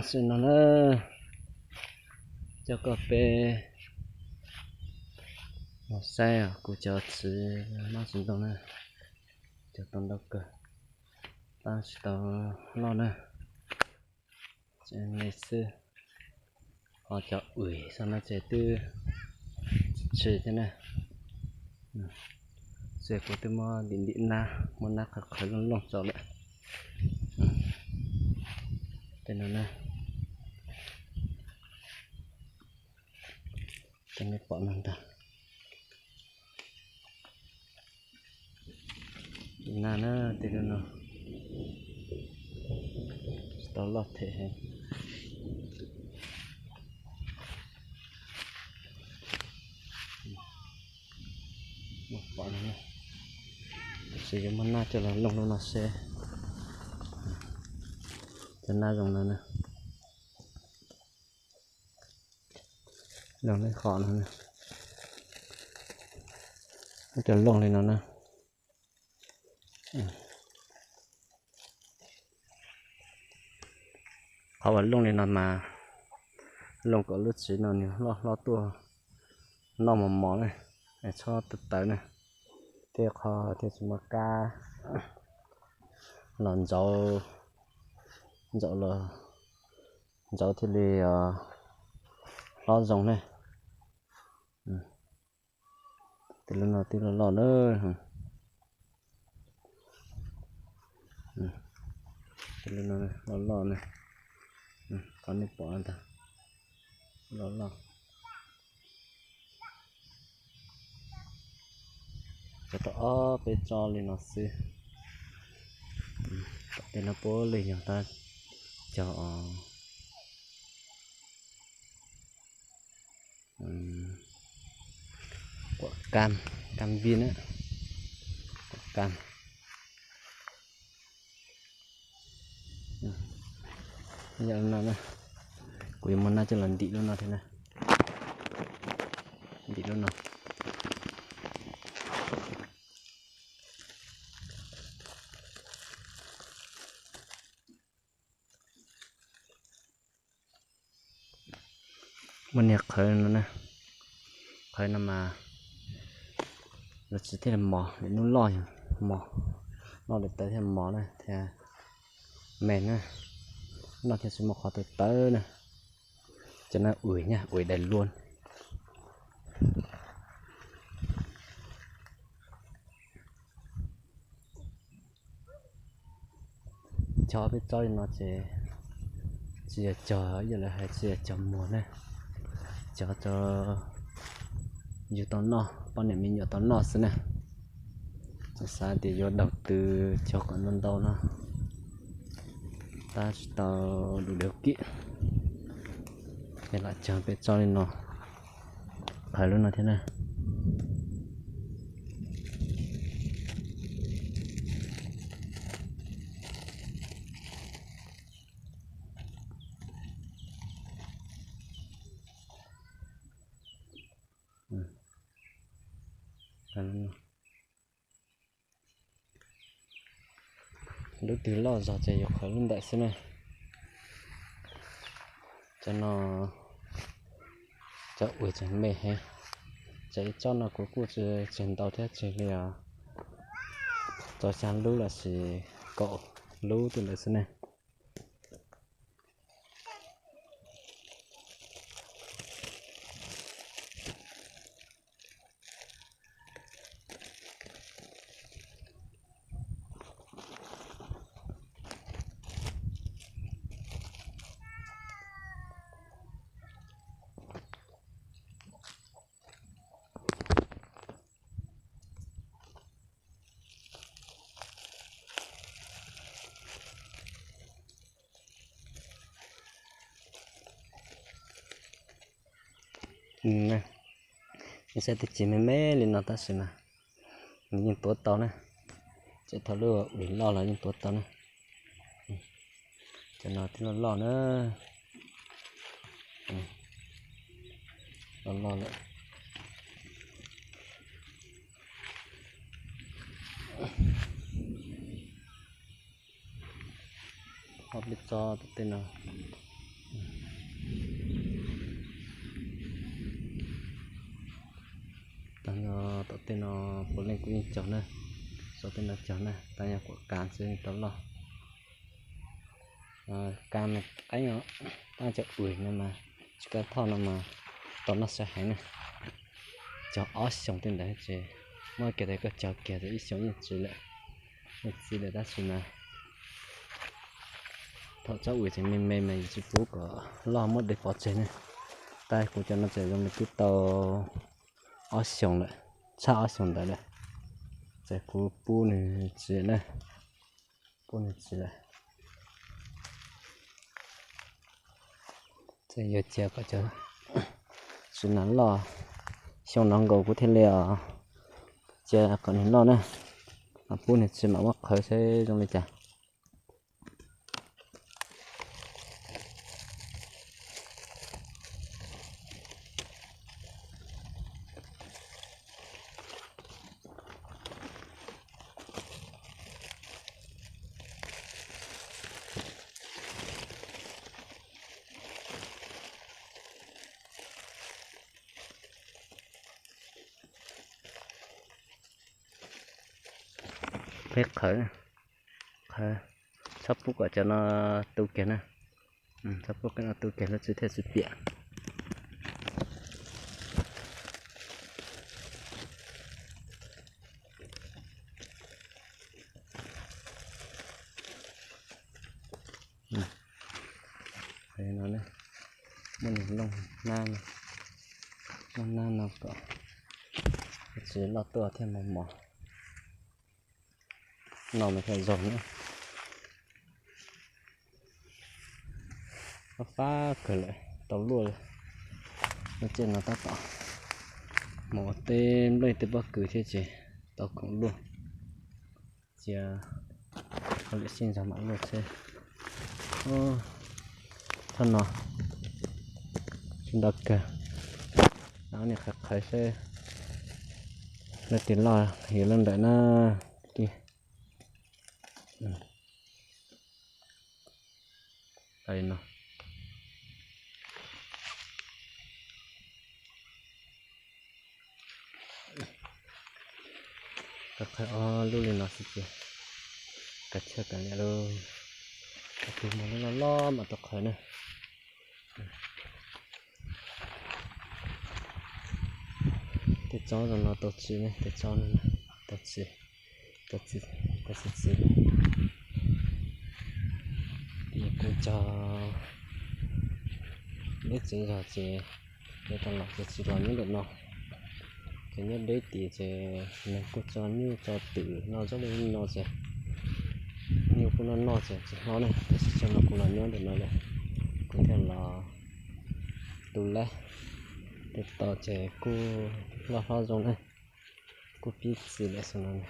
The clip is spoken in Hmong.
Xwb no na, coj koj peb mus saib kuv cov txiv hmab txiv ntoo na, cov tau ntau kawg, tab tsis tau loj na. Ces me xwb, ho cov uim xwb no ces twb tsis thiab na. Ces kuv twb muab ntim ntim nab, muab nab qhwv qhwv looj looj tso lawm. Tej no na, tej nej pom no ntag. Nab na, tej lub no tsis tau loj thiab heev. Pom no, tab sis yuav muab nab coj los looj lub no seb. Cov nab zoo no na, looj li qhov no, coj looj li no na. Qhov uas looj li no mas looj kom lub txiv no nws loj hlob tuaj noj mos mos na, txhob tawv tawv na, thiaj qhov thiaj tsis muaj kab los ntxauv, ntxauv los ntxauv thiaj li hlob zoo ne. Tej lub no twb loj loj na. Tej lub no loj loj na. Qhov nej pom ntag, loj loj. Cov tau ob peb tsob li no xwb. Tej no puav leej yog tab cov quam kab, kab vij na, quam kab. Yog no, kuv yuav muab nab coj los ntim lub no thiab na. Ntim lub no. Muab niag qhwv no, qhwv no mas lawv tsis thiaj mos, lawv nub loj mos, noj lawv tawv thiaj mos na thiaj me na, noj thiaj tsis muaj qhov tawv tawv na. Cov no uim nyaj, uim dais luam. Cov peb tsob li no ces tsis yog cog, ib yam li hais tsis yog cog muag na, cog rau yus tau noj, poj niam me nyuam tau noj xwb na. Tsis xav tias yuav daus tw cog kom ntau ntau no, tab tsis tau du dav kim. Ces lam cog peb tsob li no, qhwv lub no thiab na. Lub twg loj zog ces yuav qhwv lub ntawd xwb na. Cov no, cov uas tseem me heev, cov ib tsob no kuv kuj tsis tseg ntau thiab, tseg li tau xya lub los sis kaum lub twb ntawd xwb ne. Nws saib twb tsis me me li no tab sis mas nws yeej tuav tau na. Txawm thaum lub uas loj los yeej tuav tau na. Cov no twb loj loj na. Loj loj lawm. Ob peb tsob tej no, Tom tej no puav leej kuj yeej cog na, sau tej no cog na, tab yog quam kav xwb tau loj. Kav mas qeeb os, tab cov ua no mas tsis kav thoj no mas tau noj sai heev na. Cog ob xyoos tej ntawd ces muab kiag tas koj cog kiag tas ib xyoos yeej tsis lawm, yeej txi lawm tab sis mas thaum tsob ua tseem me me mas yus tsis pub kom loj muab de pov tseg ne. Tab kuv cov no tseem zoo li twb tau ob xyoos lawm, tshaj ob xyoos ntawd lawm, ces kuv pub nws tsis na, pub nws tsis lawm. Ces yog cia kom cov tsis nas loj, xyoo no nkaus kuv thiaj li cia kom nws noj na, pub nws tsis mam muab qhawv saib zoo li cas. Peb qhawv, qhawv, txhob pub kom cov no tu kiag na, txhob pub kom no tu kiag lub tsis thiaj tsis piam. Muab nws looj nab no, looj nab no kom tsis loj tuaj thiaj mos mos, no mas thiaj zoo na. Fab fab kawg lawm, tau luaj lawm. Lub tsev no tab tom mus ua teb nplej tej pob kws thiab ces tau khoom luaj. Cia lwm sij ntsog mam luaj thiab. Thaum no tsis nto kawg, no niam qhawv qhawv seb leej twg loj yus leej ntawd na. Li no. Tau qhawv ob lub li no xwb ces kav tsij kav liam lauj. Kav tus mas loj loj mam tau qhawv na. Tej tsob zoo no tau txiv ne, tej tsob no tau txiv, tau txiv txiv. Ces kuv cog deb tsev zog ces yuav tau los ces tsis los nyob ntawm no. Ces nyob deb tid ces neeg kuj tso nyuj tso twm no zoo li no ces nyuj kuj noj noj ces tsis hlob ne, tab sis tsam no kuv los nyob ntawm no lawm, kuv thiaj los tu lab. Tej tod ces kuj loj hlob zoo na, kuj pib txiv lawm xwb no na.